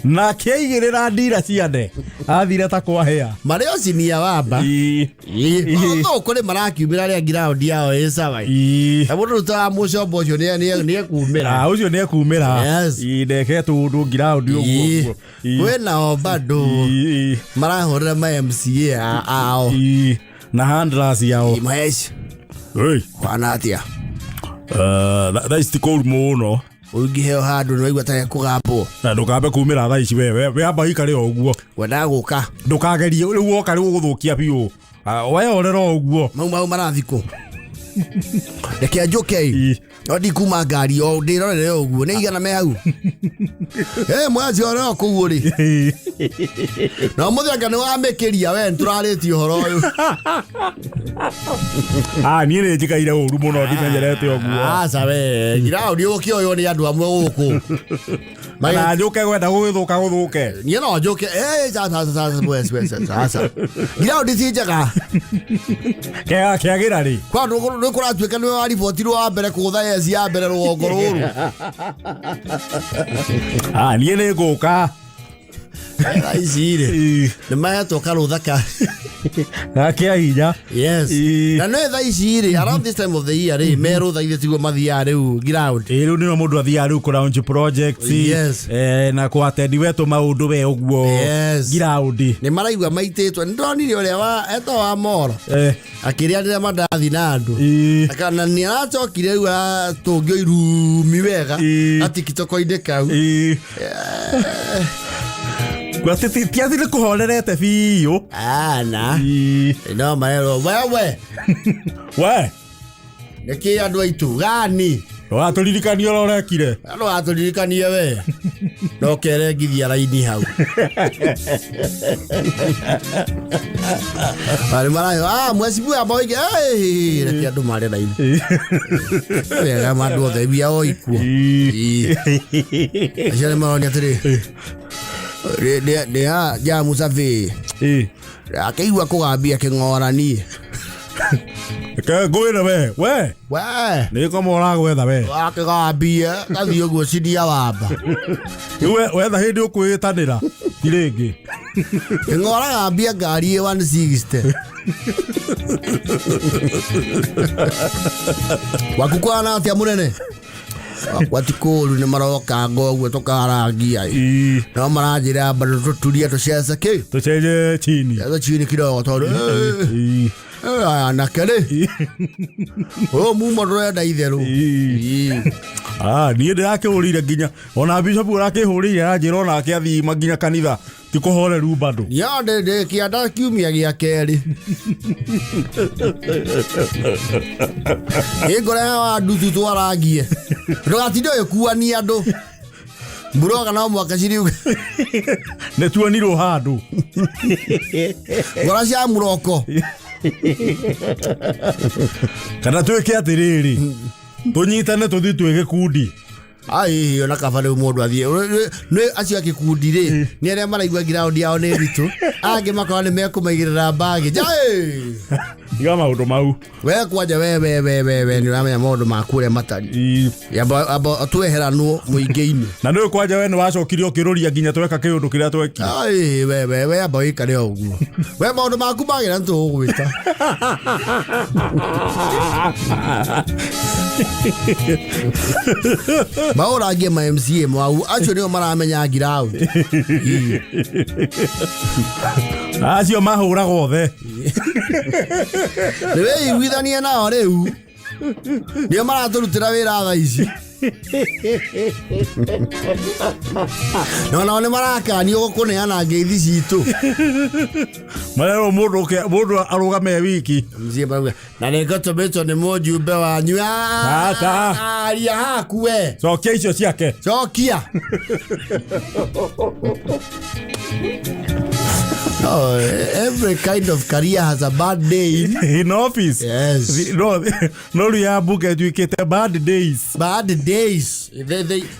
Na akĩaigĩrĩra ndira ciande athire ta kwahĩa. Marĩ o cinia wamba. No kũrĩ marakiumĩra rĩa ngiraundi yao ĩ sawa. Na mũndũ rĩu ta wa mũcombo ũcio nĩ ekumĩra. Ah, ũcio nĩ ekumĩra. Ndeketwo ũndũ ngiraundi ũguo ũguo. Kwĩnao bado marahũrĩra ma MCA ao. Na handlers yao. Mahesh. Hey. Kwana atĩa? Thaa ici ti kũru mũno. Ũngĩheo handũ nĩ waigua ta kũgambwo. Na ndũkambe kumĩra thaa ici we amba ũikare o ũguo. Wendaga gũka. Ndũkagerie rĩu woka rĩu ũgũthũkia biũ. We orera o ũguo. Mau mau marathikũ. Reke njũke. No ndikuma ngari o ndĩrorere o ũguo nĩ igana me hau. Mwaci ore o kũu rĩ. Na mũthenya nĩ wamĩkĩria we nĩtũrarĩtie ũhoro ũyũ. Niĩ nĩ njikaire ũru mũno ndimenyerete ũguo. Aca we, ngiraundi ũkĩoywo nĩ andũ amwe gũkũ. Na njũke gwenda gũgĩthũka gũthũke. Niĩ no njũke, ca, ca, ca, ca, we, we, ca, ca, ca. Ngiraundi ti njega. Kĩaga kĩagĩra rĩ. Kwa nĩ kũratuĩka nĩwe waribotirwo wa mbere kũgũtha yesi ya mbere rũgongo rũrũ. Niĩ nĩ ngũka. Thaa ici rĩ, nĩ mahetwo karũtha ka Gakĩa hinya. Yes. Na nĩ thaa ici rĩ, around this time of the year rĩ, me rũtha ithe tiguo mathiaga rĩu ground. Rĩu nĩrĩo mũndũ athiaga rĩu kũ launch projects. Na kũ attend we tũmaũndũ we ũguo. Ground. Nĩ maraigua maitĩtwo. Nĩ ndonire ũrĩa wa etwo wa Moro. Akĩrĩanĩra mandathi na andũ. Kana nĩ aracokire rĩu atũngio irumi wega. Atikitoko-inĩ kau. Kwa ti atĩ nĩ kũhorerete biũ. Ana. No marerwo wewe. We. Nĩkĩ andũ aitũ gani? Ndũgatũririkanie ũrĩa ũrekire. Ndũgatũririkanie we. No kerengithia raini hau. Arĩ marayo, mwecibu amba oige, reke andũ marĩ raini. Wega andũ othe wia o ikuo. Acio nĩ maronia atĩrĩ. Nĩ ha Jamu Survey. Akĩigua kũgambia kĩng'ora niĩ. Ke ngwĩre we, we. We. Nĩ koma ũragwetha we. Akĩgambia, gathiĩ ũguo cinia wamba. Rĩu wetha hĩndĩ ũkwĩĩtanĩra, ti rĩngĩ. Kĩng'ora gambia ngari ĩ 160. Waku kwana atĩa mũnene? Wakwa ti kũũru nĩ maroka ngo ũguo tũkarangia. No maranjĩra bado tũturie tũcece kĩ? Tũcenje chini. Tũcece chini kidogo tondũ, anake rĩ. Ũyũ mumo ndũrenda itherũ. Niĩ ndĩrakĩhũrĩire nginya ona bishop ũrakĩhũrĩire aranjĩra onake athima nginya kanitha ti kũhoreru bado. Ya, ndĩ kĩanda kiumia gĩa kerĩ. Ĩngũreha wa ndutu twarangie. Ndũgatinde ũgĩkuania andũ. Mburoga no mwaka ciriuga. Nĩ tuonirwo handũ. Ngora cia mũroko. Kana twĩke atĩrĩrĩ, tũnyitane tũthiĩ twĩ gĩkundi. Ai, ona kaba rĩu mũndũ athiĩ. Nĩ acio a gĩkundi rĩ, nĩ arĩa maraigua ground yao nĩ ritũ. Angĩ makora nĩ mekũmaigĩrĩra mbagi. Jai! Tiga maũndũ mau. We kwanja we, we, we, we, we, nĩ ũramenya maũndũ maku ũrĩa matariĩ. Amba tweheranwo mũingĩ-inĩ. Na nĩ kwanja we nĩ wacokire ũkĩrũria nginya tweka kĩũndũ kĩrĩa twekire. Ai, we, we, we, amba ũikare o ũguo. We maũndũ maku magĩra nĩ tũgũgwĩta. Maũrangie ma MCA mwau, acio nĩo maramenya ground. Acio mahũraga othe. Nĩ wĩiguithanie nao rĩu. Nĩo maratũrutĩra wĩra thaa ici. No nao nĩ marakanio gũkũneana ngeithi citũ. Marerwo mũndũ mũndũ arũgame e wiki. Mzee marauga na nĩ ngũtũmĩtwo nĩ mũjumbe wanyu. Aca. Aria haku we. Cokia icio ciake. Cokia. No, every kind of career has a bad day. In office. Yes. No, no rĩu ya mbunge ĩtuĩkĩte bad days. Bad days.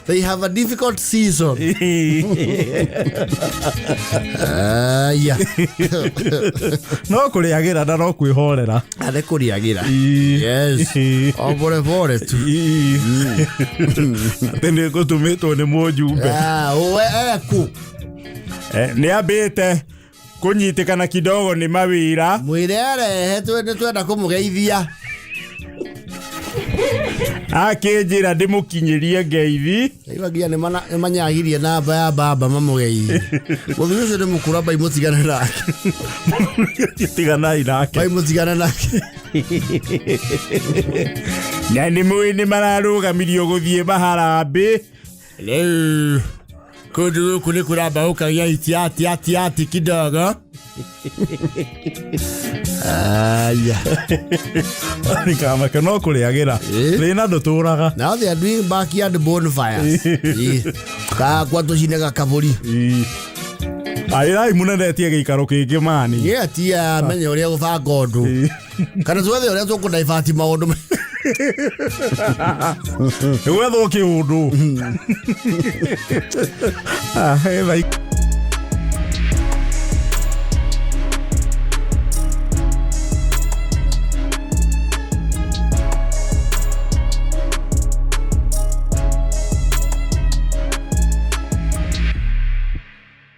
They have a difficult season. Yeah. No kũrĩagĩra na no kwĩhorera. Arĩ kũrĩagĩra. Yes. O pore pore tu. Atĩ nĩ ngũtũmĩtwo nĩ mũjumbe. Ah, we eku. Nĩ ambĩte kũnyitĩkana kidogo nĩ mawĩra. Mwĩre arehe nĩ twenda kũmũgeithia. Akĩnjĩra ndĩmũkinyĩrie ngeithi. Igua nginya nĩ manyagirie namba ya baba mamũgeithie. Mũthuri ũcio nĩ mũkũra mbai mũtigane nake. Tiganai nake. Mbai mũtigane nake. Na nĩ mũĩ nĩ mararũgamirio gũthiĩ maharambĩ. Rĩu kũndũ gũkũ nĩ kũramba gũkagĩa itiati ati ati kidogo. Aya. Kamake no kũrĩagĩra. Thĩna ndũtũraga. Now they are doing backyard bonfires. Kakwa tũcinaga kabũri. Aĩrai mũnene etie gĩikaro kĩngĩ mani. Ye atia menye ũrĩa gũbanga ũndũ. Kana twethe ũrĩa tũkũdaibati maũndũ. Gwethwo kĩũndũ. Ah,